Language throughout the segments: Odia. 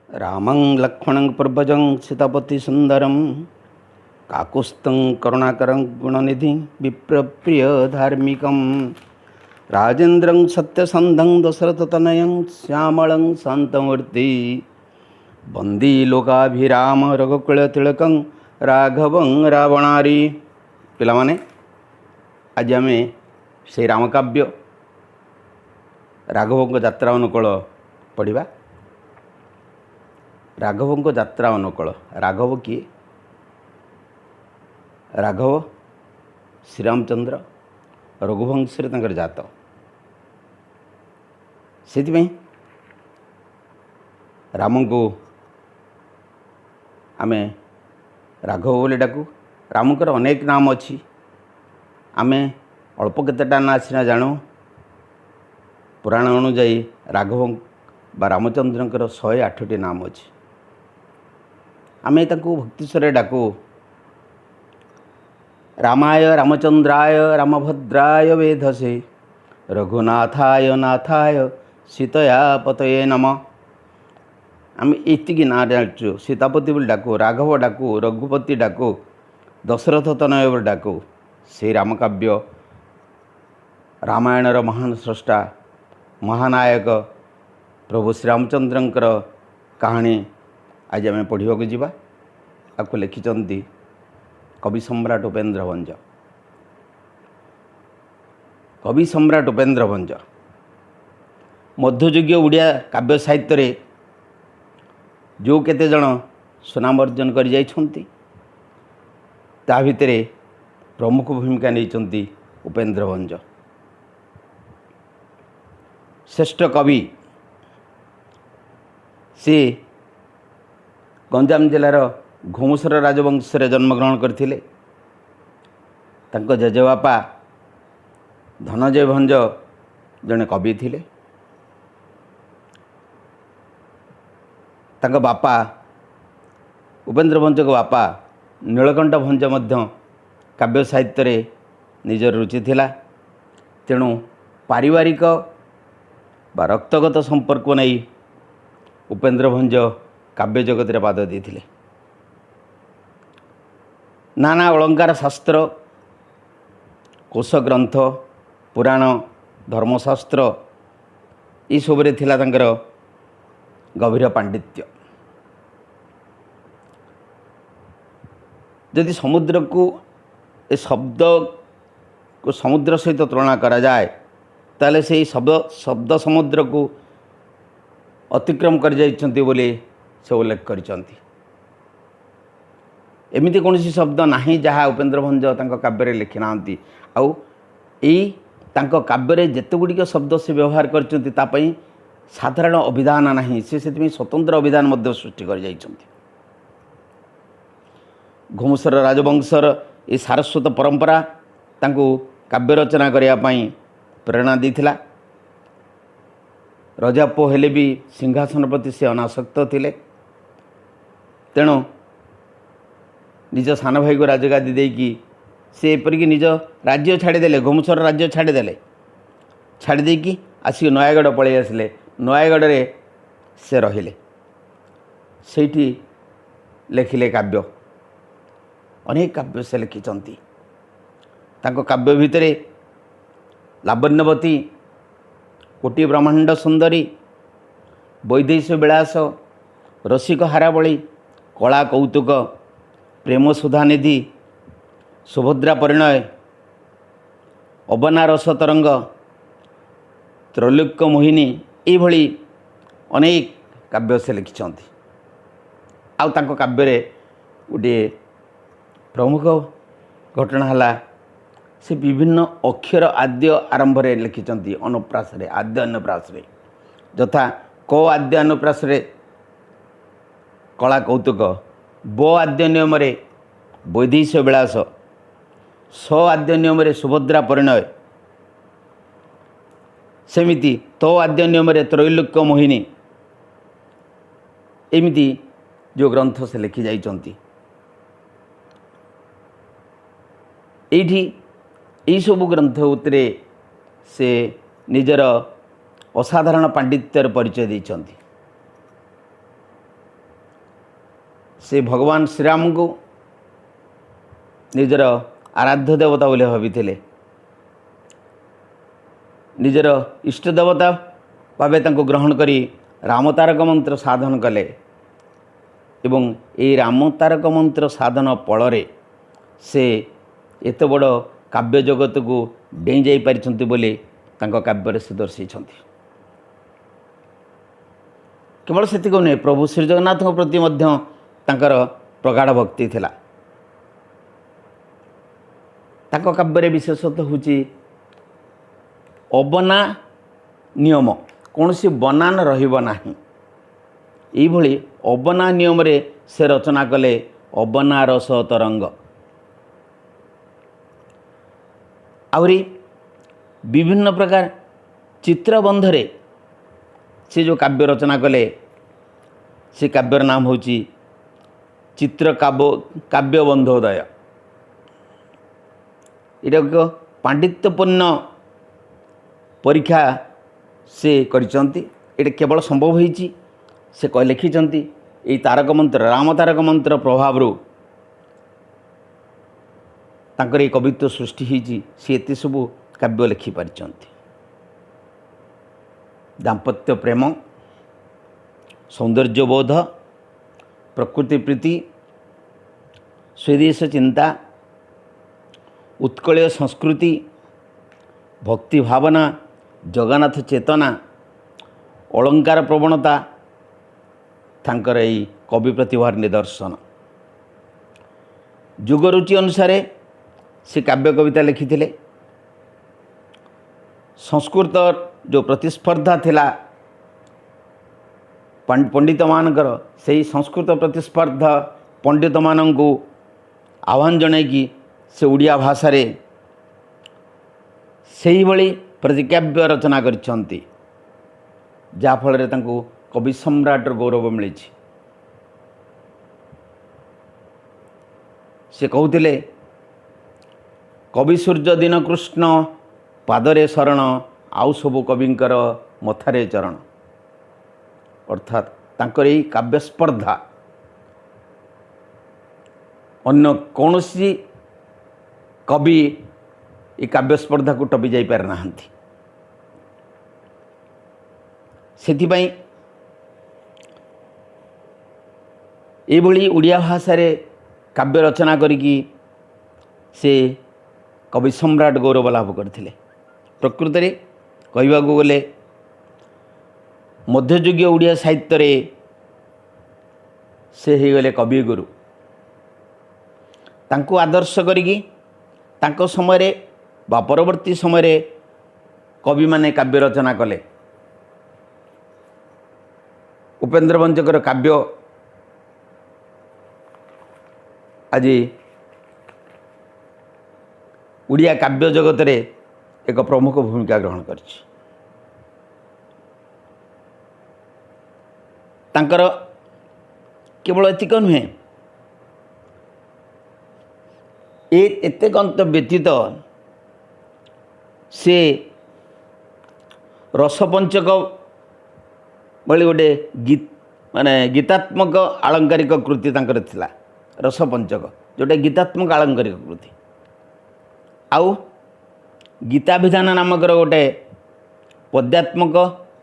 ରାମଂ ଲକ୍ଷ୍ମଣଂ ପୂର୍ବଜଂ ସୀତାପତି ସୁନ୍ଦରಂ କାକୁସ୍ଥଂ କରୁଣାକରଂ ଗୁଣନିଧି ବିପ୍ରପ୍ରିୟ ଧାର୍ମିକಂ ରାଜେନ୍ଦ୍ରଂ ସତ୍ୟସନ୍ଧଂ ଦଶରଥତନୟଂ ଶ୍ୟାମଳଂ ଶାନ୍ତମୂର୍ତ୍ତି ବନ୍ଦୀ ଲୋକାଭିରାମ ରଘୁକୁଳ ତିଳକଂ ରାଘବଂ ରାବଣାରି। ପିଲାମାନେ, ଆଜି ଆମେ ସେଇ ରାମକାବ୍ୟ ରାଘବଙ୍କ ଯାତ୍ରା ଅନୁକୂଳ ପଢ଼ିବା। ରାଘବଙ୍କ ଯାତ୍ରା ଅନୁକୂଳ। ରାଘବ କିଏ? ରାଘବ ଶ୍ରୀରାମଚନ୍ଦ୍ର, ରଘୁବଂଶରେ ତାଙ୍କର ଜାତ। ସେଥିପାଇଁ ରାମଙ୍କୁ ଆମେ ରାଘବ ବୋଲି ଡାକୁ। ରାମଙ୍କର ଅନେକ ନାମ ଅଛି, ଆମେ ଅଳ୍ପ କେତେଟା ନାଁ ସିନା ଜାଣୁ। ପୁରାଣ ଅନୁଯାୟୀ ରାଘବ ବା ରାମଚନ୍ଦ୍ରଙ୍କର 108ଟି ନାମ ଅଛି। ଆମେ ତାଙ୍କୁ ଭକ୍ତିସ୍ୱରରେ ଡାକୁ, ରାମାୟ ରାମଚନ୍ଦ୍ରାୟ ରାମଭଦ୍ରାୟ ବେଧସେ ରଘୁନାଥାୟ ନାଥାୟ ସୀତୟା ପତୟେ ନମ। ଆମେ ଏତିକି ନାଁ ଜାଣିଛୁ। ସୀତାପତି ବୋଲି ଡାକୁ, ରାଘବ ଡାକୁ, ରଘୁପତି ଡାକୁ, ଦଶରଥ ତନୟ ବୋଲି ଡାକୁ। ସେଇ ରାମକାବ୍ୟ ରାମାୟଣର ମହାନ ସ୍ରଷ୍ଟା, ମହାନାୟକ ପ୍ରଭୁ ଶ୍ରୀରାମଚନ୍ଦ୍ରଙ୍କର କାହାଣୀ ଆଜି ଆମେ ପଢ଼ିବାକୁ ଯିବା। ଆକୁ ଲେଖିଛନ୍ତି କବି ସମ୍ରାଟ ଉପେନ୍ଦ୍ର ଭଞ୍ଜ। କବି ସମ୍ରାଟ ଉପେନ୍ଦ୍ର ଭଞ୍ଜ ମଧ୍ୟଯୁଗୀୟ ଓଡ଼ିଆ କାବ୍ୟ ସାହିତ୍ୟରେ ଯେଉଁ କେତେଜଣ ସୁନାମ ଅର୍ଜନ କରିଯାଇଛନ୍ତି, ତା ଭିତରେ ପ୍ରମୁଖ ଭୂମିକା ନେଇଛନ୍ତି ଉପେନ୍ଦ୍ର ଭଞ୍ଜ। ଶ୍ରେଷ୍ଠ କବି ସେ ଗଞ୍ଜାମ ଜିଲ୍ଲାର ଘୁମୁସର ରାଜବଂଶରେ ଜନ୍ମଗ୍ରହଣ କରିଥିଲେ। ତାଙ୍କ ଜେଜେବାପା ଧନଞ୍ଜୟ ଭଞ୍ଜ ଜଣେ କବି ଥିଲେ। ତାଙ୍କ ବାପା, ଉପେନ୍ଦ୍ର ଭଞ୍ଜଙ୍କ ବାପା ନୀଳକଣ୍ଠ ଭଞ୍ଜ ମଧ୍ୟ କାବ୍ୟ ସାହିତ୍ୟରେ ନିଜର ରୁଚି ଥିଲା। ତେଣୁ ପାରିବାରିକ ବା ରକ୍ତଗତ ସମ୍ପର୍କ ନେଇ ଉପେନ୍ଦ୍ର ଭଞ୍ଜ କାବ୍ୟ ଜଗତରେ ପାଦ ଦେଇଥିଲେ। ନାନା ଅଳଙ୍କାର ଶାସ୍ତ୍ର, କୋଷ ଗ୍ରନ୍ଥ, ପୁରାଣ, ଧର୍ମଶାସ୍ତ୍ର ଏସବୁରେ ଥିଲା ତାଙ୍କର ଗଭୀର ପାଣ୍ଡିତ୍ୟ। ଯଦି ସମୁଦ୍ରକୁ, ଏ ଶବ୍ଦକୁ ସମୁଦ୍ର ସହିତ ତୁଳନା କରାଯାଏ, ତାହେଲେ ସେଇ ଶବ୍ଦ ସମୁଦ୍ରକୁ ଅତିକ୍ରମ କରିଯାଇଛନ୍ତି ବୋଲି ସେ ଉଲ୍ଲେଖ କରିଛନ୍ତି। ଏମିତି କୌଣସି ଶବ୍ଦ ନାହିଁ ଯାହା ଉପେନ୍ଦ୍ର ଭଞ୍ଜ ତାଙ୍କ କାବ୍ୟରେ ଲେଖିନାହାନ୍ତି। ଆଉ ଏଇ ତାଙ୍କ କାବ୍ୟରେ ଯେତେ ଗୁଡ଼ିକ ଶବ୍ଦ ସେ ବ୍ୟବହାର କରିଛନ୍ତି, ତା ପାଇଁ ସାଧାରଣ ଅଭିଧାନ ନାହିଁ। ସେ ସେଥିପାଇଁ ସ୍ୱତନ୍ତ୍ର ଅଭିଧାନ ମଧ୍ୟ ସୃଷ୍ଟି କରିଯାଇଛନ୍ତି। ଘୁମୁସର ରାଜବଂଶର ଏ ସାରସ୍ୱତ ପରମ୍ପରା ତାଙ୍କୁ କାବ୍ୟ ରଚନା କରିବା ପାଇଁ ପ୍ରେରଣା ଦେଇଥିଲା। ରଜାପୁଅ ହେଲେ ବି ସିଂହାସନ ପ୍ରତି ସେ ଅନାସକ୍ତ ଥିଲେ। ତେଣୁ ନିଜ ସାନ ଭାଇକୁ ରାଜଗାଦି ଦେଇକି ସେ ଏପରିକି ନିଜ ରାଜ୍ୟ ଛାଡ଼ିଦେଲେ, ଘୁମୁସର ରାଜ୍ୟ ଛାଡ଼ିଦେଲେ। ଛାଡ଼ି ଦେଇକି ଆସିକି ନୟାଗଡ଼ ପଳେଇ ଆସିଲେ। ନୟାଗଡ଼ରେ ସେ ରହିଲେ, ସେଇଠି ଲେଖିଲେ କାବ୍ୟ। ଅନେକ କାବ୍ୟ ସେ ଲେଖିଛନ୍ତି। ତାଙ୍କ କାବ୍ୟ ଭିତରେ ଲାବଣ୍ୟବତୀ, କୋଟି ବ୍ରହ୍ମାଣ୍ଡ ସୁନ୍ଦରୀ, ବୈଦେଶ ବିଳାସ, ରସିକ ହାରାବଳୀ, କଳା କୌତୁକ, ପ୍ରେମ ସୁଧାନିଧି, ସୁଭଦ୍ରା ପରିଣୟ, ଅବନାରସ ତରଙ୍ଗ, ତ୍ରୈଲୋକ୍ୟ ମୋହିନୀ, ଏଇଭଳି ଅନେକ କାବ୍ୟ ସେ ଲେଖିଛନ୍ତି। ଆଉ ତାଙ୍କ କାବ୍ୟରେ ଗୋଟିଏ ପ୍ରମୁଖ ଘଟଣା ହେଲା, ସେ ବିଭିନ୍ନ ଅକ୍ଷର ଆଦ୍ୟ ଆରମ୍ଭରେ ଲେଖିଛନ୍ତି ଅନୁପ୍ରାସରେ, ଆଦ୍ୟ ଅନୁପ୍ରାସରେ। ଯଥା କ ଆଦ୍ୟ ଅନୁପ୍ରାସରେ କଳା କୌତୁକ, ବ ଆଦ୍ୟ ନିୟମରେ ବୈଦେଶ ବିଳାସ, ସ ଆଦ୍ୟ ନିୟମରେ ସୁଭଦ୍ରା ପରିଣୟ, ସେମିତି ତ ଆଦ୍ୟ ନିୟମରେ ତ୍ରୈଲୋକ୍ୟ ମୋହିନୀ, ଏମିତି ଯେଉଁ ଗ୍ରନ୍ଥ ସେ ଲେଖି ଯାଇଛନ୍ତି। ଏଇଠି ଏଇସବୁ ଗ୍ରନ୍ଥ ଭିତରେ ସେ ନିଜର ଅସାଧାରଣ ପାଣ୍ଡିତ୍ୟର ପରିଚୟ ଦେଇଛନ୍ତି। ସେ ଭଗବାନ ଶ୍ରୀରାମଙ୍କୁ ନିଜର ଆରାଧ୍ୟ ଦେବତା ବୋଲି ଭାବିଥିଲେ, ନିଜର ଇଷ୍ଟ ଦେବତା ଭାବେ ତାଙ୍କୁ ଗ୍ରହଣ କରି ରାମ ତାରକ ମନ୍ତ୍ର ସାଧନ କଲେ ଏବଂ ଏଇ ରାମ ତାରକ ମନ୍ତ୍ର ସାଧନ ଫଳରେ ସେ ଏତେ ବଡ଼ କାବ୍ୟ ଜଗତକୁ ଡେଇଁ ଯାଇପାରିଛନ୍ତି ବୋଲି ତାଙ୍କ କାବ୍ୟରେ ସେ ଦର୍ଶାଇଛନ୍ତି। କେବଳ ସେତିକି ନୁହେଁ, ପ୍ରଭୁ ଶ୍ରୀଜଗନ୍ନାଥଙ୍କ ପ୍ରତି ମଧ୍ୟ ତାଙ୍କର ପ୍ରଗାଢ଼ ଭକ୍ତି ଥିଲା। ତାଙ୍କ କାବ୍ୟରେ ବିଶେଷତ୍ୱ ହେଉଛି ଅବନା ନିୟମ, କୌଣସି ବନାନ ରହିବ ନାହିଁ। ଏଇଭଳି ଅବନା ନିୟମରେ ସେ ରଚନା କଲେ ଅବନା ରସ ତରଙ୍ଗ। ଆହୁରି ବିଭିନ୍ନ ପ୍ରକାର ଚିତ୍ରବନ୍ଧରେ ସେ ଯେଉଁ କାବ୍ୟ ରଚନା କଲେ, ସେ କାବ୍ୟର ନାମ ହେଉଛି ଚିତ୍ର କାବ୍ୟ ବନ୍ଧୋଦୟ। ଏଇଟା ଏକ ପାଣ୍ଡିତ୍ୟପୂର୍ଣ୍ଣ ପରୀକ୍ଷା ସେ କରିଛନ୍ତି। ଏଇଟା କେବଳ ସମ୍ଭବ ହେଇଛି, ସେ ଲେଖିଛନ୍ତି ଏଇ ତାରକ ମନ୍ତ୍ର, ରାମ ତାରକ ମନ୍ତ୍ର ପ୍ରଭାବରୁ ତାଙ୍କର ଏଇ କବିତ୍ୱ ସୃଷ୍ଟି ହେଇଛି। ସେ ଏତେ ସବୁ କାବ୍ୟ ଲେଖିପାରିଛନ୍ତି। ଦାମ୍ପତ୍ୟ ପ୍ରେମ, ସୌନ୍ଦର୍ଯ୍ୟବୋଧ, ପ୍ରକୃତି ପ୍ରୀତି, ସ୍ୱଦେଶ ଚିନ୍ତା, ଉତ୍କଳୀୟ ସଂସ୍କୃତି, ଭକ୍ତି ଭାବନା, ଜଗନ୍ନାଥ ଚେତନା, ଅଳଙ୍କାର ପ୍ରବଣତା ତାଙ୍କର ଏଇ କବି ପ୍ରତିଭାର ନିଦର୍ଶନ। ଯୁଗରୁଚି ଅନୁସାରେ ସେ କାବ୍ୟ କବିତା ଲେଖିଥିଲେ। ସଂସ୍କୃତ ଯେଉଁ ପ୍ରତିସ୍ପର୍ଦ୍ଧା ଥିଲା ପଣ୍ଡିତମାନଙ୍କର, ସେଇ ସଂସ୍କୃତ ପ୍ରତିସ୍ପର୍ଦ୍ଧା ପଣ୍ଡିତମାନଙ୍କୁ ଆହ୍ୱାନ ଜଣାଇକି ସେ ଓଡ଼ିଆ ଭାଷାରେ ସେଇଭଳି ପ୍ରତିକାବ୍ୟ ରଚନା କରିଛନ୍ତି, ଯାହାଫଳରେ ତାଙ୍କୁ କବି ସମ୍ରାଟର ଗୌରବ ମିଳିଛି। ସେ କହୁଥିଲେ, କବି ସୂର୍ଯ୍ୟ ଦୀନକୃଷ୍ଣ ପାଦରେ ଶରଣ, ଆଉ ସବୁ କବିଙ୍କର ମଥାରେ ଚରଣ। ଅର୍ଥାତ୍ ତାଙ୍କର ଏଇ କାବ୍ୟସ୍ପର୍ଦ୍ଧା ଅନ୍ୟ କୌଣସି କବି ଏ କାବ୍ୟସ୍ପର୍ଦ୍ଧାକୁ ଟପି ଯାଇପାରିନାହାନ୍ତି। ସେଥିପାଇଁ ଏଇଭଳି ଓଡ଼ିଆ ଭାଷାରେ କାବ୍ୟ ରଚନା କରିକି ସେ କବି ସମ୍ରାଟ ଗୌରବ ଲାଭ କରିଥିଲେ। ପ୍ରକୃତରେ କହିବାକୁ ଗଲେ ମଧ୍ୟଯୁଗୀୟ ଓଡ଼ିଆ ସାହିତ୍ୟରେ ସେ ହେଇଗଲେ କବିଗୁରୁ। ତାଙ୍କୁ ଆଦର୍ଶ କରିକି ତାଙ୍କ ସମୟରେ ବା ପରବର୍ତ୍ତୀ ସମୟରେ କବିମାନେ କାବ୍ୟ ରଚନା କଲେ। ଉପେନ୍ଦ୍ର ଭଞ୍ଜଙ୍କର କାବ୍ୟ ଆଜି ଓଡ଼ିଆ କାବ୍ୟ ଜଗତରେ ଏକ ପ୍ରମୁଖ ଭୂମିକା ଗ୍ରହଣ କରିଛି। ତାଙ୍କର କେବଳ ଏତିକ ନୁହେଁ, ଏ ଏତେକନ୍ତ ବ୍ୟତୀତ ସେ ରସପଞ୍ଚକ ଭଳି ଗୋଟେ ମାନେ ଗୀତାତ୍ମକ ଆଳଙ୍କାରିକ କୃତି ତାଙ୍କର ଥିଲା, ରସପଞ୍ଚକ, ଯେଉଁଟା ଗୀତାତ୍ମକ ଆଳଙ୍କାରିକ କୃତି। ଆଉ ଗୀତାଭିଧାନ ନାମକର ଗୋଟେ ପଦ୍ୟାତ୍ମକ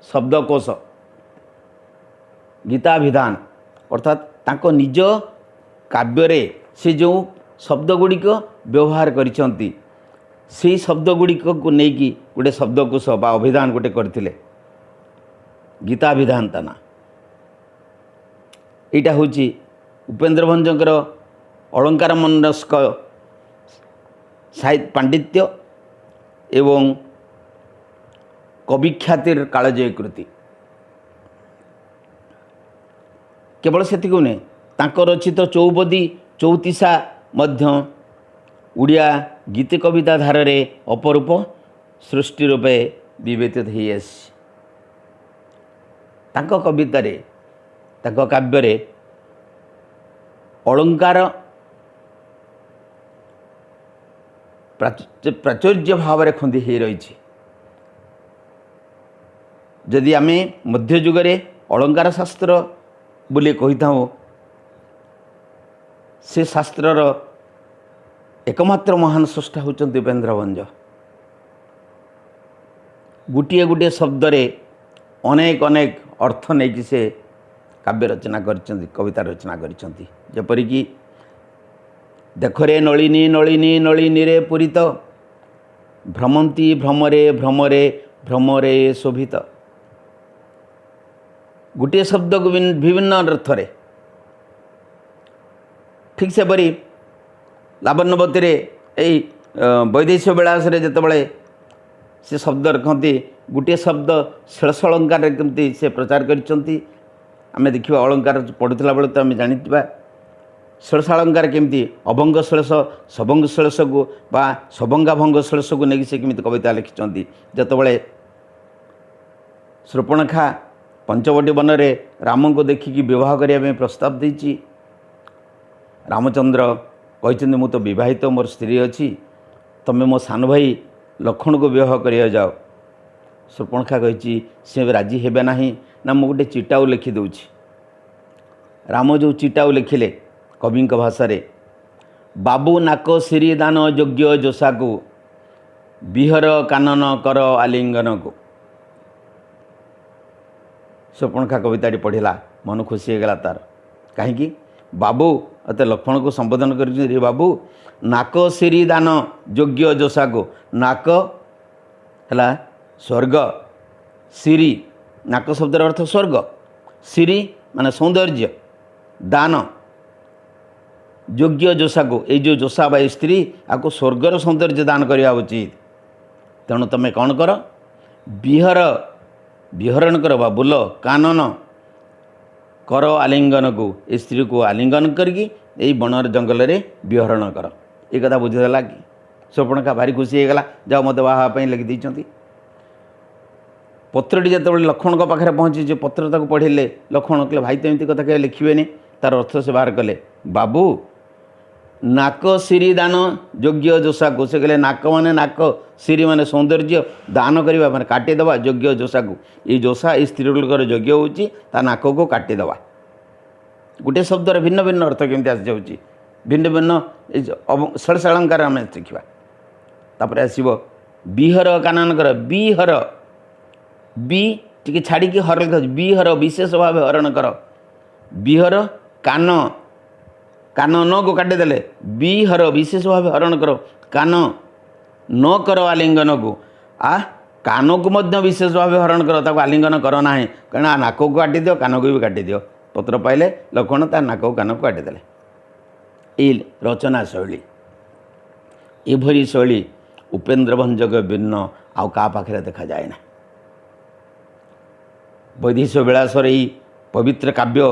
ଶବ୍ଦକୋଷ ଗୀତାଭିଧାନ, ଅର୍ଥାତ୍ ତାଙ୍କ ନିଜ କାବ୍ୟରେ ସେ ଯେଉଁ ଶବ୍ଦ ଗୁଡ଼ିକ ବ୍ୟବହାର କରିଛନ୍ତି ସେଇ ଶବ୍ଦ ଗୁଡ଼ିକକୁ ନେଇକି ଗୋଟେ ଶବ୍ଦକୋଷ ବା ଅଭିଧାନ ଗୋଟେ କରିଥିଲେ, ଗୀତାଭିଧାନ ତା ନାଁ। ଏଇଟା ହେଉଛି ଉପେନ୍ଦ୍ର ଭଞ୍ଜଙ୍କର ଅଳଙ୍କାର ମନସ୍କ ସାହିତ୍ୟ ପାଣ୍ଡିତ୍ୟ ଏବଂ କବିଖ୍ୟାତିର କାଳଜୟୀ କୃତି। କେବଳ ସେତିକି ନୁହେଁ, ତାଙ୍କ ରଚିତ ଚଉପଦୀ ଚଉତିଶା ମଧ୍ୟ ଓଡ଼ିଆ ଗୀତି କବିତା ଧାରରେ ଅପରୂପ ସୃଷ୍ଟି ରୂପେ ବିବେଚିତ ହୋଇଆସିଛି। ତାଙ୍କ କବିତାରେ, ତାଙ୍କ କାବ୍ୟରେ ଅଳଙ୍କାର ପ୍ରାଚୁର୍ଯ୍ୟ ଭାବରେ ଖନ୍ଦି ହୋଇ ରହିଛି। ଯଦି ଆମେ ମଧ୍ୟଯୁଗରେ ଅଳଙ୍କାର ଶାସ୍ତ୍ର ବୋଲି କହିଥାଉ, ସେ ଶାସ୍ତ୍ରର ଏକମାତ୍ର ମହାନ ସ୍ରଷ୍ଟା ହେଉଛନ୍ତି ଉପେନ୍ଦ୍ର ଭଞ୍ଜ। ଗୋଟିଏ ଗୋଟିଏ ଶବ୍ଦରେ ଅନେକ ଅନେକ ଅର୍ଥ ନେଇକି ସେ କାବ୍ୟ ରଚନା କରିଛନ୍ତି, କବିତା ରଚନା କରିଛନ୍ତି। ଯେପରିକି ଦେଖରେ ନଳିନୀ ନଳିନୀ ନଳିନୀରେ ପୂରିତ, ଭ୍ରମନ୍ତି ଭ୍ରମରେ ଭ୍ରମରେ ଭ୍ରମରେ ଶୋଭିତ। ଗୋଟିଏ ଶବ୍ଦକୁ ବିଭିନ୍ନ ଅର୍ଥରେ। ଠିକ୍ ସେପରି ଲାବଣ୍ୟବତୀରେ ଏଇ ବୈଦେଶ୍ୟ ବିଳାସରେ ଯେତେବେଳେ ସେ ଶବ୍ଦ ରଖନ୍ତି, ଗୋଟିଏ ଶବ୍ଦ ଶ୍ଳେଷ ଅଳଙ୍କାରରେ କେମିତି ସେ ପ୍ରଚାର କରିଛନ୍ତି ଆମେ ଦେଖିବା। ଅଳଙ୍କାର ପଢ଼ୁଥିଲା ବେଳେ ତ ଆମେ ଜାଣିଥିବା ଶ୍ଳେଷ ଅଳଙ୍କାର କେମିତି ଅଭଙ୍ଗ ଶ୍ଳେଷ, ସଭଙ୍ଗ ଶ୍ଳେଷକୁ ବା ସଭଙ୍ଗାଭଙ୍ଗ ଶ୍ଳେଷକୁ ନେଇକି ସେ କେମିତି କବିତା ଲେଖିଛନ୍ତି। ଯେତେବେଳେ ଶୂର୍ପଣଖା ପଞ୍ଚବଟୀ ବନରେ ରାମଙ୍କୁ ଦେଖିକି ବିବାହ କରିବା ପାଇଁ ପ୍ରସ୍ତାବ ଦେଇଛି, ରାମଚନ୍ଦ୍ର କହିଛନ୍ତି ମୁଁ ତ ବିବାହିତ, ମୋର ସ୍ତ୍ରୀ ଅଛି, ତୁମେ ମୋ ସାନ ଭାଇ ଲକ୍ଷ୍ମଣକୁ ବିବାହ କରିବାକୁ ଯାଅ। ଶୂର୍ପଣଖା କହିଛି ସେ ରାଜି ହେବେ ନାହିଁ ନା, ମୁଁ ଗୋଟେ ଚିଟାଉ ଲେଖିଦେଉଛି। ରାମ ଯେଉଁ ଚିଟାଉ ଲେଖିଲେ କବିଙ୍କ ଭାଷାରେ, ବାବୁ ନାକ ଶିରି ଦାନ ଯୋଗ୍ୟ ଯୋଷାକୁ, ବିହର କାନନ କର ଆଲିଙ୍ଗନକୁ। ଶୂର୍ପଣଖା କବିତାଟି ପଢ଼ିଲା, ମନ ଖୁସି ହେଇଗଲା ତାର। କାହିଁକି? ବାବୁ ଏତେ ଲକ୍ଷ୍ମଣକୁ ସମ୍ବୋଧନ କରିଛନ୍ତି, ରେ ବାବୁ ନାକ ଶିରି ଦାନ ଯୋଗ୍ୟ ଯୋଷାକୁ। ନାକ ହେଲା ସ୍ୱର୍ଗ, ଶିରି ନାକ ଶବ୍ଦର ଅର୍ଥ ସ୍ୱର୍ଗ, ଶିରି ମାନେ ସୌନ୍ଦର୍ଯ୍ୟ, ଦାନ ଯୋଗ୍ୟ ଯୋଷାକୁ, ଏଇ ଯେଉଁ ଯୋଷା ବା ଏଇ ସ୍ତ୍ରୀ, ଆକୁ ସ୍ୱର୍ଗର ସୌନ୍ଦର୍ଯ୍ୟ ଦାନ କରିବା ଉଚିତ। ତେଣୁ ତୁମେ କ'ଣ କର, ବିହର ବିହରଣ କର ବା ବୁଲ, କାନନ କର ଆଲିଙ୍ଗନକୁ, ଏ ସ୍ତ୍ରୀକୁ ଆଲିଙ୍ଗନ କରିକି ଏଇ ବଣର ଜଙ୍ଗଲରେ ବିହରଣ କର। ଏ କଥା ବୁଝିଦେଲା କି ଶୂର୍ପଣଖା ଭାରି ଖୁସି ହେଇଗଲା, ଯାଉ ମୋତେ ବାହା ହେବା ପାଇଁ ଲେଖିଦେଇଛନ୍ତି। ପତ୍ରଟି ଯେତେବେଳେ ଲକ୍ଷ୍ମଣଙ୍କ ପାଖରେ ପହଞ୍ଚିଛି, ପତ୍ର ତାକୁ ପଢ଼ିଲେ, ଲକ୍ଷ୍ମଣ କହିଲେ ଭାଇ ତ ଏମିତି କଥା କେବେ ଲେଖିବେନି। ତାର ଅର୍ଥ ସେ ବାହାର କଲେ, ବାବୁ ନାକ ଶିରି ଦାନ ଯୋଗ୍ୟ ଯୋଷାକୁ। ସେ କହିଲେ ନାକ ମାନେ ନାକ, ଶିରି ମାନେ ସୌନ୍ଦର୍ଯ୍ୟ, ଦାନ କରିବା ମାନେ କାଟିଦେବା, ଯୋଗ୍ୟ ଯୋଷାକୁ। ଏଇ ଯୋଷା ଏଇ ସ୍ତ୍ରୀ ଲୋକର ଯୋଗ୍ୟ ହେଉଛି ତା ନାକକୁ କାଟିଦେବା। ଗୋଟିଏ ଶବ୍ଦର ଭିନ୍ନ ଭିନ୍ନ ଅର୍ଥ କେମିତି ଆସିଯାଉଛି, ଭିନ୍ନ ଭିନ୍ନ ଏଇ ଶ୍ଳେଷ ଅଳଙ୍କାର ଆମେ ଶିଖିବା। ତାପରେ ଆସିବ ବିହର କାନନ କର, ବିହର ବି ଟିକେ ଛାଡ଼ିକି ହର ଲେଖା, ବିହର ବିଶେଷ ଭାବେ ହରଣ କର, ବିହର କାନ, କାନ ନକୁ କାଟିଦେଲେ, ବିହର ବିଶେଷ ଭାବେ ହରଣ କର, କାନ ନ କର ଆଲିଙ୍ଗନକୁ, ଆ କାନକୁ ମଧ୍ୟ ବିଶେଷ ଭାବେ ହରଣ କର, ତାକୁ ଆଲିଙ୍ଗନ କର ନାହିଁ, କାରଣ ନାକକୁ କାଟିଦିଅ କାନକୁ ବି କାଟିଦିଅ। ପତ୍ର ପାଇଲେ ଲକ୍ଷ୍ମଣ ତା ନାକକୁ କାନକୁ କାଟିଦେଲେ। ଏଇ ରଚନା ଶୈଳୀ, ଏଭଳି ଶୈଳୀ ଉପେନ୍ଦ୍ର ଭଞ୍ଜଙ୍କ ଭିନ୍ନ ଆଉ କାହା ପାଖରେ ଦେଖାଯାଏ ନା। ବୈଦେହୀଶ ବିଳାସର ଏଇ ପବିତ୍ର କାବ୍ୟ,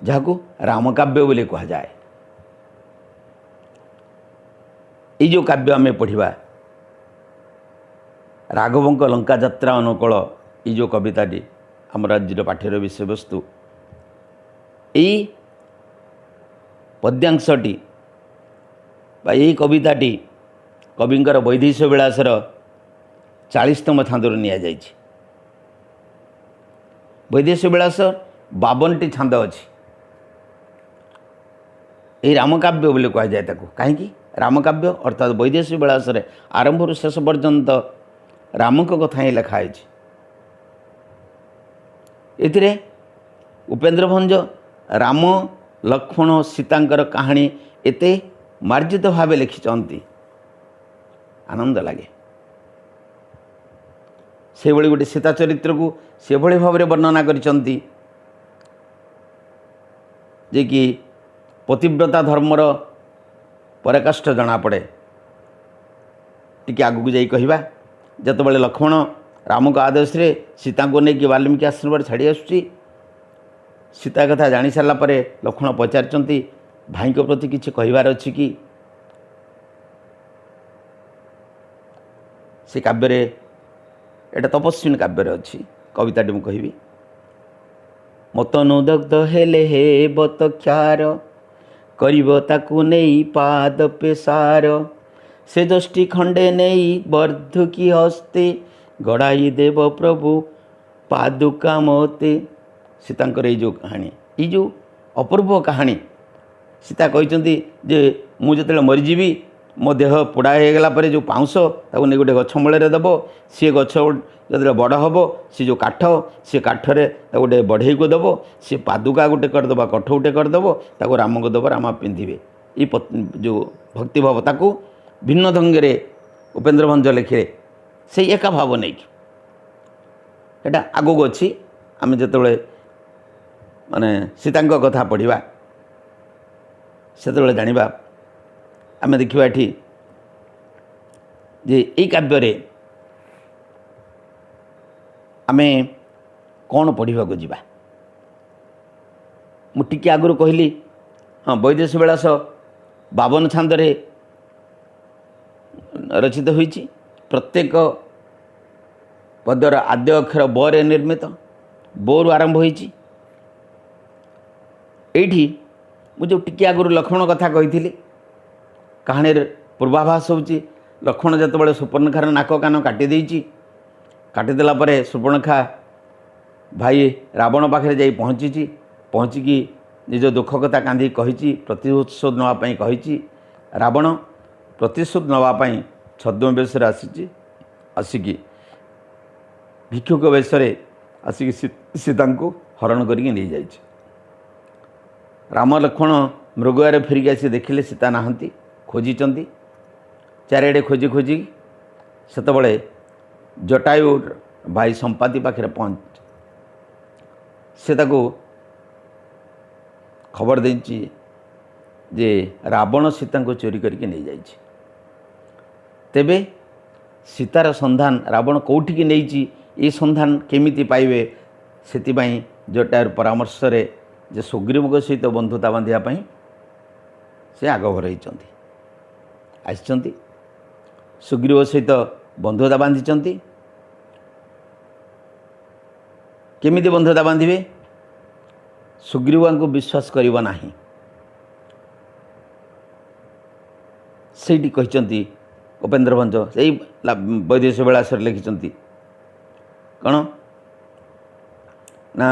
ଯାହାକୁ ରାମକାବ୍ୟ ବୋଲି କୁହାଯାଏ, ଏଇ ଯେଉଁ କାବ୍ୟ ଆମେ ପଢ଼ିବା, ରାଘବଙ୍କ ଲଙ୍କା ଯାତ୍ରା ଅନୁକୂଳ ଏଇ ଯେଉଁ କବିତାଟି ଆମର ଆଜିର ପାଠ୍ୟର ବିଷୟବସ୍ତୁ, ଏଇ ପଦ୍ୟାଂଶଟି ବା ଏଇ କବିତାଟି କବିଙ୍କର ବୈଦେହୀଶ ବିଳାସର 40ତମ ଛାନ୍ଦରୁ ନିଆଯାଇଛି। ବୈଦେହୀଶ ବିଳାସ 52ଟି ଛାନ୍ଦ ଅଛି। ଏଇ ରାମକାବ୍ୟ ବୋଲି କୁହାଯାଏ ତାକୁ। କାହିଁକି ରାମକାବ୍ୟ? ଅର୍ଥାତ୍ ବୈଦେହୀଶ ବିଳାସରେ ଆରମ୍ଭରୁ ଶେଷ ପର୍ଯ୍ୟନ୍ତ ରାମଙ୍କ କଥା ହିଁ ଲେଖା ହେଇଛି। ଏଥିରେ ଉପେନ୍ଦ୍ର ଭଞ୍ଜ ରାମ ଲକ୍ଷ୍ମଣ ସୀତାଙ୍କର କାହାଣୀ ଏତେ ମାର୍ଜିତ ଭାବେ ଲେଖିଛନ୍ତି, ଆନନ୍ଦ ଲାଗେ। ସେଭଳି ଗୋଟେ ସୀତା ଚରିତ୍ରକୁ ସେଭଳି ଭାବରେ ବର୍ଣ୍ଣନା କରିଛନ୍ତି ଯେ କି ପତିବ୍ରତା ଧର୍ମର ପରାକାଷ୍ଠ ଜଣାପଡ଼େ। ଟିକେ ଆଗକୁ ଯାଇ କହିବା, ଯେତେବେଳେ ଲକ୍ଷ୍ମଣ ରାମଙ୍କ ଆଦେଶରେ ସୀତାଙ୍କୁ ନେଇକି ବାଲ୍ମୀକି ଆଶ୍ରମରେ ଛାଡ଼ି ଆସୁଛି, ସୀତା କଥା ଜାଣିସାରିଲା ପରେ ଲକ୍ଷ୍ମଣ ପଚାରିଛନ୍ତି ଭାଇଙ୍କ ପ୍ରତି କିଛି କହିବାର ଅଛି କି? ସେ କାବ୍ୟରେ, ଏଇଟା ତପସ୍ୱିନୀ କାବ୍ୟରେ ଅଛି, କବିତାଟି ମୁଁ କହିବି। ମତନୁ ଦଗ୍ଧ ହେଲେ ହେବ ତ କ୍ଷାର, କରିବ ତାକୁ ନେଇ ପାଦ ପେସାର, ସେ ଦୃଷ୍ଟି ଖଣ୍ଡେ ନେଇ ବର୍ଦ୍ଧୁକି ହସ୍ତେ, ଗଡ଼ାଇ ଦେବ ପ୍ରଭୁ ପାଦୁକା ମୋତେ। ସୀତାଙ୍କର ଏଇ ଯେଉଁ କାହାଣୀ, ଏଇ ଯେଉଁ ଅପୂର୍ବ କାହାଣୀ, ସୀତା କହିଛନ୍ତି ଯେ ମୁଁ ଯେତେବେଳେ ମରିଯିବି, ମୋ ଦେହ ପୋଡ଼ା ହେଇଗଲା ପରେ ଯେଉଁ ପାଉଁଶ, ତାକୁ ନେଇ ଗୋଟେ ଗଛ ମୂଳରେ ଦେବ। ସିଏ ଗଛ ଯେତେବେଳେ ବଡ଼ ହେବ, ସେ ଯେଉଁ କାଠ, ସେ କାଠରେ ତାକୁ ଗୋଟେ ବଢ଼େଇକୁ ଦେବ। ସେ ପାଦୁକା ଗୋଟେ କରିଦେବ, କଠ ଗୋଟେ କରିଦେବ, ତାକୁ ରାମକୁ ଦେବ, ରାମ ପିନ୍ଧିବେ। ଏଇ ଯେଉଁ ଭକ୍ତିଭାବ, ତାକୁ ଭିନ୍ନ ଢଙ୍ଗରେ ଉପେନ୍ଦ୍ର ଭଞ୍ଜ ଲେଖିଲେ, ସେଇ ଏକା ଭାବ ନେଇକି। ଏଇଟା ଆଗକୁ ଅଛି। ଆମେ ଯେତେବେଳେ ମାନେ ସୀତାଙ୍କ କଥା ପଢ଼ିବା, ସେତେବେଳେ ଜାଣିବା। ଆମେ ଦେଖିବା ଏଠି ଯେ ଏଇ କାବ୍ୟରେ ଆମେ କ'ଣ ପଢ଼ିବାକୁ ଯିବା। ମୁଁ ଟିକେ ଆଗରୁ କହିଲି, ହଁ, ବୈଦେଶ ବିଳାସ 52 ଛାନ୍ଦରେ ରଚିତ ହୋଇଛି। ପ୍ରତ୍ୟେକ ପଦ୍ୟର ଆଦ୍ୟ ଅକ୍ଷର ବରେ ନିର୍ମିତ, ବରୁ ଆରମ୍ଭ ହୋଇଛି। ଏଇଠି ମୁଁ ଯେଉଁ ଟିକେ ଆଗରୁ ଲକ୍ଷ୍ମଣ କଥା କହିଥିଲି, କାହାଣୀର ପୂର୍ବାଭାସ ହେଉଛି ଲକ୍ଷ୍ମଣ ଯେତେବେଳେ ସୂର୍ପଣଖାର ନାକ କାନ କାଟି ଦେଇଛି, କାଟିଦେଲା ପରେ ସୂର୍ପଣଖା ଭାଇ ରାବଣ ପାଖରେ ଯାଇ ପହଞ୍ଚିଛି। ପହଞ୍ଚିକି ନିଜ ଦୁଃଖ କଥା କାନ୍ଦିକି କହିଛି, ପ୍ରତିଶୋଧ ନେବା ପାଇଁ କହିଛି। ରାବଣ ପ୍ରତିଶୋଧ ନେବା ପାଇଁ ଛଦ୍ମବେଶରେ ଆସିଛି। ଆସିକି ଭିକ୍ଷୁକ ବେଶରେ ଆସିକି ସୀତାଙ୍କୁ ହରଣ କରିକି ନେଇଯାଇଛି। ରାମ ଲକ୍ଷ୍ମଣ ମୃଗୟରେ ଫେରିକି ଆସି ଦେଖିଲେ ସୀତା ନାହାନ୍ତି। ଖୋଜିଛନ୍ତି ଚାରିଆଡ଼େ, ଖୋଜି ଖୋଜି ସେତେବେଳେ ଜଟାୟୁ ଭାଇ ସମ୍ପାତି ପାଖରେ ପହଞ୍ଚି ସେ ତାକୁ ଖବର ଦେଇଛି ଯେ ରାବଣ ସୀତାଙ୍କୁ ଚୋରି କରିକି ନେଇଯାଇଛି। ତେବେ ସୀତାର ସନ୍ଧାନ, ରାବଣ କେଉଁଠିକି ନେଇଛି, ଏ ସନ୍ଧାନ କେମିତି ପାଇବେ? ସେଥିପାଇଁ ଜଟାୟୁର ପରାମର୍ଶରେ ଯେ ସୁଗ୍ରୀବଙ୍କ ସହିତ ବନ୍ଧୁତା ବାନ୍ଧିବା ପାଇଁ ସେ ଆଗଭର ହେଇଛନ୍ତି, ଆସିଛନ୍ତି, ସୁଗ୍ରୀବ ସହିତ ବନ୍ଧୁତା ବାନ୍ଧିଛନ୍ତି। କେମିତି ବନ୍ଧୁତା ବାନ୍ଧିବେ? ସୁଗ୍ରୀବଙ୍କୁ ବିଶ୍ୱାସ କରିବ ନାହିଁ। ସେଇଠି କହିଛନ୍ତି ଉପେନ୍ଦ୍ର ଭଞ୍ଜ, ସେଇ ବୈଦେଶ ବିଳାସରେ ଲେଖିଛନ୍ତି କ'ଣ ନା,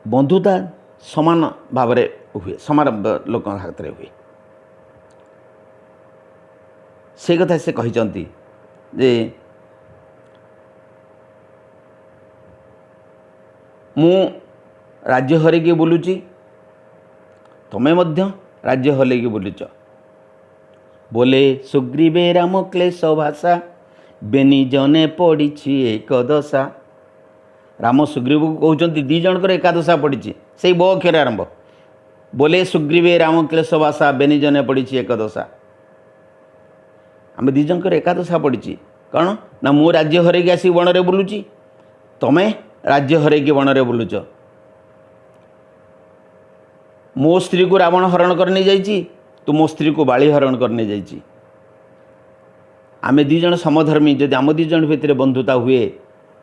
ବନ୍ଧୁତା ସମାନ ଭାବରେ ହୁଏ, ସମାନ ଲୋକଙ୍କ ହାତରେ ହୁଏ। ସେଇ କଥା ସେ କହିଛନ୍ତି ଯେ ମୁଁ ରାଜ୍ୟ ହରେଇକି ବୁଲୁଛି, ତମେ ମଧ୍ୟ ରାଜ୍ୟ ହଲେଇକି ବୁଲୁଛ। ବୋଲେ ସୁଗ୍ରୀବେ ରାମ କ୍ଲେଶ ଭାଷା, ବେନି ଜନେ ପଡ଼ିଛି ଏକ ଦଶା। ରାମ ସୁଗ୍ରୀବକୁ କହୁଛନ୍ତି, ଦୁଇ ଜଣଙ୍କର ଏକାଦଶା ପଡ଼ିଛି, ସେଇ ବ ଅକ୍ଷରେ ଆରମ୍ଭ। ବୋଲେ ସୁଗ୍ରୀବେ ରାମ କ୍ଲେଶ ଭାଷା, ବେନି ଜନେ ପଡ଼ିଛି ଏକଦଶା। ଆମେ ଦୁଇ ଜଣଙ୍କର ଏକାଦଶା ପଡ଼ିଛି। କ'ଣ ନା, ମୁଁ ରାଜ୍ୟ ହରେଇକି ଆସିକି ବଣରେ ବୁଲୁଛି, ତମେ ରାଜ୍ୟ ହରେଇକି ବଣରେ ବୁଲୁଛ। ମୋ ସ୍ତ୍ରୀକୁ ରାବଣ ହରଣ କରି ନେଇଯାଇଛି, ତୁ ମୋ ସ୍ତ୍ରୀକୁ ବାଳି ହରଣ କରି ନେଇଯାଇଛି। ଆମେ ଦୁଇ ଜଣ ସମଧର୍ମୀ। ଯଦି ଆମ ଦୁଇ ଜଣ ଭିତରେ ବନ୍ଧୁତା ହୁଏ,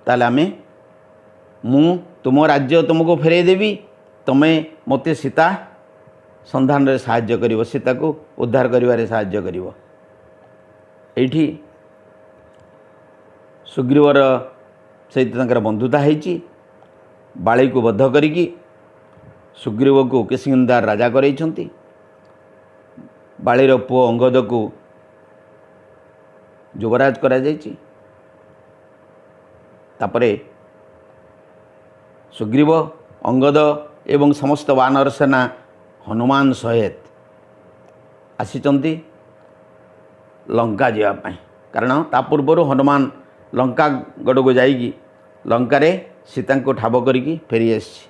ତାହେଲେ ଆମେ, ମୁଁ ତୁମ ରାଜ୍ୟ ତୁମକୁ ଫେରାଇ ଦେବି, ତୁମେ ମୋତେ ସୀତା ସନ୍ଧାନରେ ସାହାଯ୍ୟ କରିବ, ସୀତାକୁ ଉଦ୍ଧାର କରିବାରେ ସାହାଯ୍ୟ କରିବ। ଏଇଠି ସୁଗ୍ରୀବର ସହିତ ତାଙ୍କର ବନ୍ଧୁତା ହେଇଛି। ବାଳିକୁ ବଦ୍ଧ କରିକି ସୁଗ୍ରୀବକୁ କିଷ୍କିନ୍ଧାର ରାଜା କରେଇଛନ୍ତି। ବାଳିର ପୁଅ ଅଙ୍ଗଦକୁ ଯୁବରାଜ କରାଯାଇଛି। ତାପରେ ସୁଗ୍ରୀବ, ଅଙ୍ଗଦ ଏବଂ ସମସ୍ତ ବାନର ସେନା ହନୁମାନ ସହିତ ଆସିଛନ୍ତି ଲଙ୍କା ଯିବା ପାଇଁ। କାରଣ ତା ପୂର୍ବରୁ ହନୁମାନ ଲଙ୍କା ଗଡ଼କୁ ଯାଇକି ଲଙ୍କାରେ ସୀତାଙ୍କୁ ଠାବ କରିକି ଫେରି ଆସିଛି।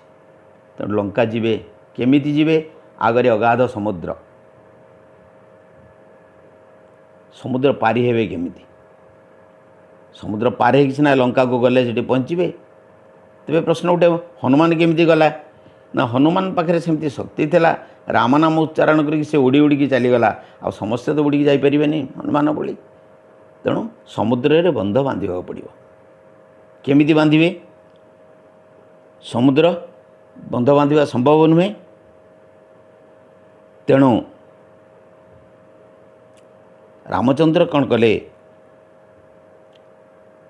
ତେଣୁ ଲଙ୍କା ଯିବେ, କେମିତି ଯିବେ? ଆଗରେ ଅଗାଧ ସମୁଦ୍ର, ସମୁଦ୍ର ପାରି ହେବେ କେମିତି? ସମୁଦ୍ର ପାର ହେଇକି ସିନା ଲଙ୍କାକୁ ଗଲେ ସେଠି ପହଞ୍ଚିବେ। ତେବେ ପ୍ରଶ୍ନ ଉଠେ, ହନୁମାନ କେମିତି ଗଲା? ନା, ହନୁମାନ ପାଖରେ ସେମିତି ଶକ୍ତି ଥିଲା, ରାମ ନାମ ଉଚ୍ଚାରଣ କରିକି ସେ ଉଡ଼ି ଉଡ଼ିକି ଚାଲିଗଲା। ଆଉ ସମସ୍ତେ ତ ଉଡ଼ିକି ଯାଇପାରିବେନି ହନୁମାନ ଭଳି। ତେଣୁ ସମୁଦ୍ରରେ ବନ୍ଧ ବାନ୍ଧିବାକୁ ପଡ଼ିବ। କେମିତି ବାନ୍ଧିବେ? ସମୁଦ୍ର ବନ୍ଧ ବାନ୍ଧିବା ସମ୍ଭବ ନୁହେଁ। ତେଣୁ ରାମଚନ୍ଦ୍ର କ'ଣ କଲେ?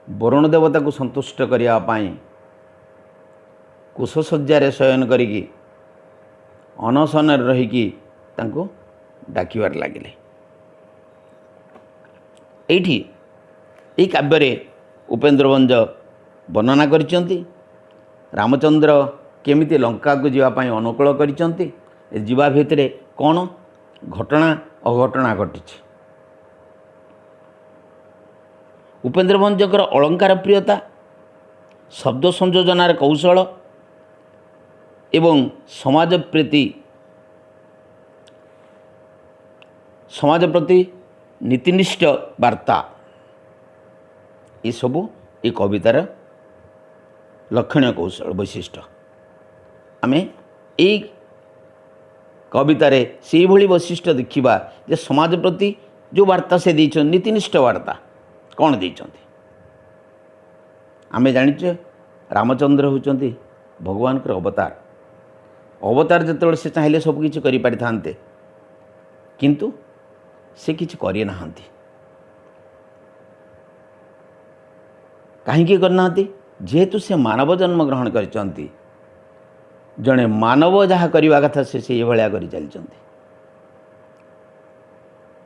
ବରୁଣ ଦେବତାକୁ ସନ୍ତୁଷ୍ଟ କରିବା ପାଇଁ କୁଶଶଯ୍ୟାରେ ଶୟନ କରିକି ଅନଶନରେ ରହିକି ତାଙ୍କୁ ଡାକିବାରେ ଲାଗିଲେ। ଏଇଠି ଏଇ କାବ୍ୟରେ ଉପେନ୍ଦ୍ର ଭଞ୍ଜ ବର୍ଣ୍ଣନା କରିଛନ୍ତି ରାମଚନ୍ଦ୍ର କେମିତି ଲଙ୍କାକୁ ଯିବା ପାଇଁ ଅନୁକୂଳ କରିଛନ୍ତି, ଯିବା ଭିତରେ କ'ଣ ଘଟଣା ଅଘଟଣା ଘଟିଛି। ଉପେନ୍ଦ୍ର ଭଞ୍ଜଙ୍କର ଅଳଙ୍କାର ପ୍ରିୟତା, ଶବ୍ଦ ସଂଯୋଜନାର କୌଶଳ ଏବଂ ସମାଜ ପ୍ରୀତି, ସମାଜ ପ୍ରତି ନୀତିନିଷ୍ଠ ବାର୍ତ୍ତା, ଏସବୁ ଏ କବିତାର ଲକ୍ଷଣୀୟ କୌଶଳ ବୈଶିଷ୍ଟ୍ୟ। ଆମେ ଏଇ କବିତାରେ ସେଇଭଳି ବୈଶିଷ୍ଟ୍ୟ ଦେଖିବା ଯେ ସମାଜ ପ୍ରତି ଯେଉଁ ବାର୍ତ୍ତା ସେ ଦେଇଛନ୍ତି, ନୀତିନିଷ୍ଠ ବାର୍ତ୍ତା କ'ଣ ଦେଇଛନ୍ତି। ଆମେ ଜାଣିଛେ ରାମଚନ୍ଦ୍ର ହେଉଛନ୍ତି ଭଗବାନଙ୍କର ଅବତାର। ଅବତାର ଯେତେବେଳେ ସେ ଚାହିଁଲେ ସବୁକିଛି କରିପାରିଥାନ୍ତେ, କିନ୍ତୁ ସେ କିଛି କରିନାହାନ୍ତି। କାହିଁକି କରିନାହାନ୍ତି? ଯେହେତୁ ସେ ମାନବ ଜନ୍ମ ଗ୍ରହଣ କରିଛନ୍ତି, ଜଣେ ମାନବ ଯାହା କରିବା କଥା ସେ ସେଇଭଳିଆ କରି ଚାଲିଛନ୍ତି।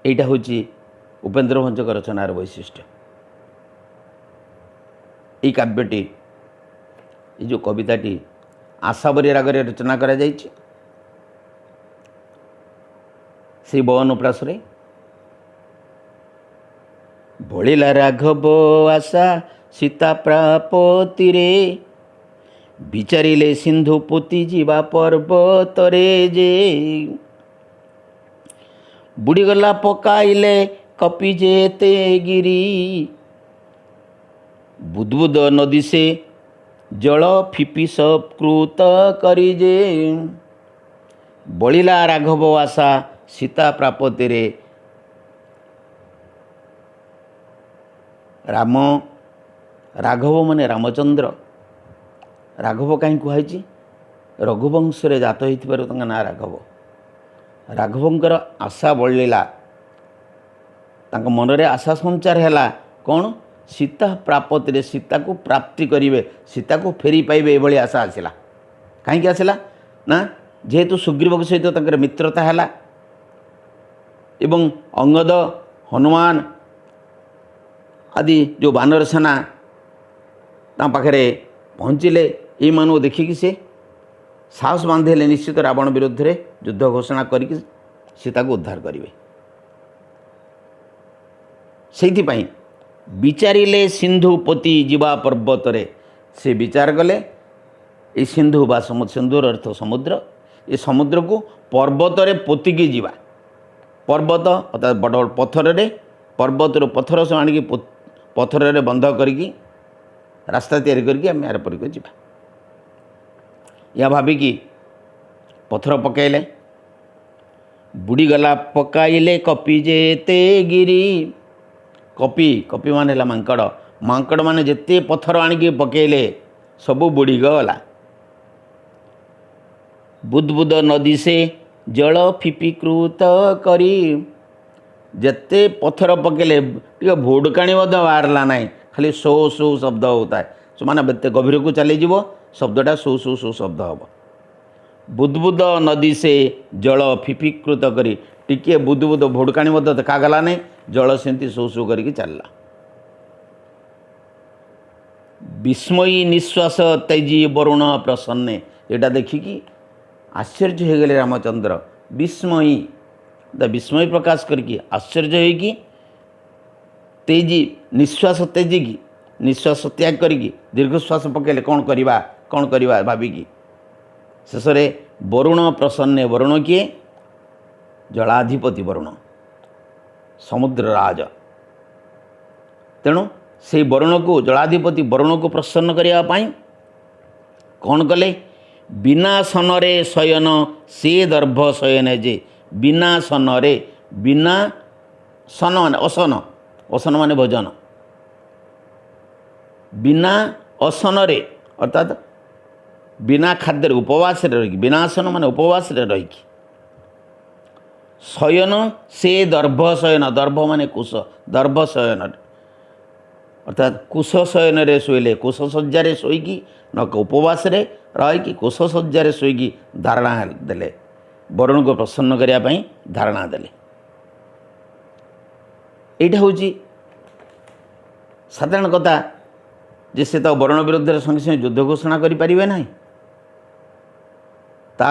ଏଇଟା ହେଉଛି ଉପେନ୍ଦ୍ର ଭଞ୍ଜଙ୍କ ରଚନାର ବୈଶିଷ୍ଟ୍ୟ। ଏଇ କାବ୍ୟଟି, ଏଇ ଯେଉଁ କବିତାଟି ଆଶାବରୀ ରାଗରେ ରଚନା କରାଯାଇଛି, ସେଇ ବଅନୁପ୍ରାସରେ। ବଳିଲା ରାଘବ ଆଶା ସୀତା ପ୍ରାପତିରେ, ବିଚାରିଲେ ସିନ୍ଧୁ ପୋତି ଯିବା ପର୍ବତରେ ଯେ, ବୁଡ଼ିଗଲା ପକାଇଲେ କପି ଯେତେ ଗିରି, ବୁଦବୁଦ ନଦୀ ସେ ଜଳ ଫିପି ସକୃତ କରି ଯେ, ବଳିଲା ରାଘବ ଆଶା ସୀତା ପ୍ରାପତିରେ। ରାମ ରାଘବ ମାନେ ରାମଚନ୍ଦ୍ର। ରାଘବ କାହିଁ କୁହାହେଇଛି? ରଘୁବଂଶରେ ଜାତ ହୋଇଥିବାରୁ ତାଙ୍କ ନାଁ ରାଘବ। ରାଘବଙ୍କର ଆଶା ବଳିଲା, ତାଙ୍କ ମନରେ ଆଶା ସଞ୍ଚାର ହେଲା କ'ଣ? ସୀତା ପ୍ରାପତିରେ, ସୀତାକୁ ପ୍ରାପ୍ତି କରିବେ, ସୀତାକୁ ଫେରି ପାଇବେ, ଏଭଳି ଆଶା ଆସିଲା। କାହିଁକି ଆସିଲା ନା, ଯେହେତୁ ସୁଗ୍ରୀବଙ୍କ ସହିତ ତାଙ୍କର ମିତ୍ରତା ହେଲା ଏବଂ ଅଙ୍ଗଦ, ହନୁମାନ ଆଦି ଯେଉଁ ବାନର ସେନା ତାଙ୍କ ପାଖରେ ପହଞ୍ଚିଲେ, ଏଇମାନଙ୍କୁ ଦେଖିକି ସେ ସାହସ ବାନ୍ଧିଲେ ନିଶ୍ଚିତ ରାବଣ ବିରୁଦ୍ଧରେ ଯୁଦ୍ଧ ଘୋଷଣା କରିକି ସୀତାକୁ ଉଦ୍ଧାର କରିବେ। ସେଇଥିପାଇଁ ବିଚାରିଲେ ସିନ୍ଧୁ ପୋତି ଯିବା ପର୍ବତରେ। ସେ ବିଚାର କଲେ ଏଇ ସିନ୍ଧୁ ବା ସିନ୍ଧୁର ଅର୍ଥ ସମୁଦ୍ର, ଏ ସମୁଦ୍ରକୁ ପର୍ବତରେ ପୋତିକି ଯିବା। ପର୍ବତ ଅର୍ଥାତ୍ ବଡ଼ ବଡ଼ ପଥରରେ, ପର୍ବତରୁ ପଥର ସବୁ ଆଣିକି ପଥରରେ ବନ୍ଧ କରିକି ରାସ୍ତା ତିଆରି କରିକି ଆମେ ଆରପାରିକୁ ଯିବା। ଏହା ଭାବିକି ପଥର ପକାଇଲେ, ବୁଡ଼ିଗଲା ପକାଇଲେ କପି ଯେତେ ଗିରି। କପି, କପି ମାନେ ହେଲା ମାଙ୍କଡ଼। ମାଙ୍କଡ଼ ମାନେ ଯେତେ ପଥର ଆଣିକି ପକାଇଲେ ସବୁ ବୁଡ଼ିଗଲା। ବୁଦବୁଦ ନଦୀ ସେ ଜଳ ଫିପିକୃତ କରି। ଯେତେ ପଥର ପକାଇଲେ ଟିକେ ଭୁଡ଼ୁକାଣି ମଧ୍ୟ ବାହାରିଲା ନାହିଁ, ଖାଲି ସୋ ସୋ ଶବ୍ଦ ହେଉଥାଏ। ସେମାନେ ଏତେ ଗଭୀରକୁ ଚାଲିଯିବ, ଶବ୍ଦଟା ସୋ ସୋ ସୋ ଶବ୍ଦ ହେବ। ବୁଦବୁଦ ନଦୀ ସେ ଜଳ ଫିପିକୃତ କରି, ଟିକିଏ ବୁଦବୁଦ ଭୁଡ଼ୁକାଣି ମଧ୍ୟ ଦେଖାଗଲା ନାହିଁ, ଜଳ ସେମିତି ସୋ ସୋ କରିକି ଚାଲିଲା। ବିସ୍ମୟୀ ନିଶ୍ୱାସ ତେଜି ବରୁଣ ପ୍ରସନ୍ନେ। ଏଇଟା ଦେଖିକି ଆଶ୍ଚର୍ଯ୍ୟ ହୋଇଗଲେ ରାମଚନ୍ଦ୍ର। ବିସ୍ମୟୀ, ବିସ୍ମୟ ପ୍ରକାଶ କରିକି ଆଶ୍ଚର୍ଯ୍ୟ ହୋଇକି ତେଜି ନିଶ୍ୱାସ ତେଜିକି, ନିଶ୍ୱାସ ତ୍ୟାଗ କରିକି ଦୀର୍ଘଶ୍ୱାସ ପକାଇଲେ, କ'ଣ କରିବା କ'ଣ କରିବା ଭାବିକି ଶେଷରେ ବରୁଣ ପ୍ରସନ୍ନେ। ବରୁଣ କିଏ? ଜଳାଧିପତି ବରୁଣ, ସମୁଦ୍ର ରାଜ। ତେଣୁ ସେଇ ବରୁଣକୁ, ଜଳାଧିପତି ବରୁଣକୁ ପ୍ରସନ୍ନ କରିବା ପାଇଁ କ'ଣ କଲେ? ବିନାଶନରେ ଶୟନ ସେ ଦର୍ଭ ଶୟନେ ଯେ। ବିନାଶନରେ, ବିନା ସନ ମାନେ ଅସନ, ଅସନ ମାନେ ଭୋଜନ। ବିନା ଅସନରେ ଅର୍ଥାତ୍ ବିନା ଖାଦ୍ୟରେ ଉପବାସରେ ରହିକି, ବିନାଶନ ମାନେ ଉପବାସରେ ରହିକି, ଶୟନ ସେ ଦର୍ଭ ଶୟନ, ଦର୍ଭ ମାନେ କୁଶ, ଦର୍ଭ ଶୟନ ଅର୍ଥାତ୍ କୁଶ ଶୟନରେ ଶୋଇଲେ, କୁଶ ଶଯ୍ୟାରେ ଶୋଇକି, ନ ଉପବାସରେ ରହିକି କୁଶ ଶଯ୍ୟାରେ ଶୋଇକି ଧାରଣା ଦେଲେ। ବରୁଣକୁ ପ୍ରସନ୍ନ କରିବା ପାଇଁ ଧାରଣା ଦେଲେ। ଏଇଟା ହେଉଛି ସାଧାରଣ କଥା ଯେ ସେ ତ ବରୁଣ ବିରୁଦ୍ଧରେ ସଙ୍ଗେ ସଙ୍ଗେ ଯୁଦ୍ଧ ଘୋଷଣା କରିପାରିବେ ନାହିଁ। ତା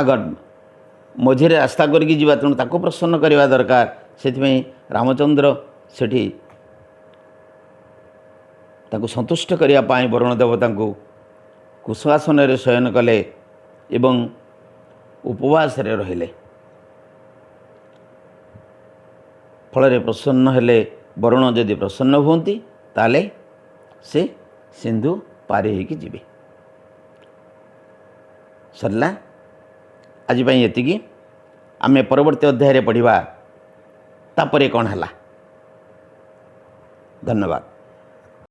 ମଝିରେ ରାସ୍ତା କରିକି ଯିବା, ତେଣୁ ତାକୁ ପ୍ରସନ୍ନ କରିବା ଦରକାର। ସେଥିପାଇଁ ରାମଚନ୍ଦ୍ର ସେଠି ତାକୁ ସନ୍ତୁଷ୍ଟ କରିବା ପାଇଁ ବରୁଣ ଦେବତାଙ୍କୁ କୁଶାସନରେ ଶୟନ କଲେ ଏବଂ ଉପବାସରେ ରହିଲେ। ଫଳରେ ପ୍ରସନ୍ନ ହେଲେ। ବରୁଣ ଯଦି ପ୍ରସନ୍ନ ହୁଅନ୍ତି, ତାହେଲେ ସେ ସିନ୍ଧୁ ପାରି ହେଇକି ଯିବେ। ସରିଲା, ଆଜି ପାଇଁ ଏତିକି। ଆମେ ପରବର୍ତ୍ତୀ ଅଧ୍ୟାୟରେ ପଢ଼ିବା ତାପରେ କ'ଣ ହେଲା। ଧନ୍ୟବାଦ।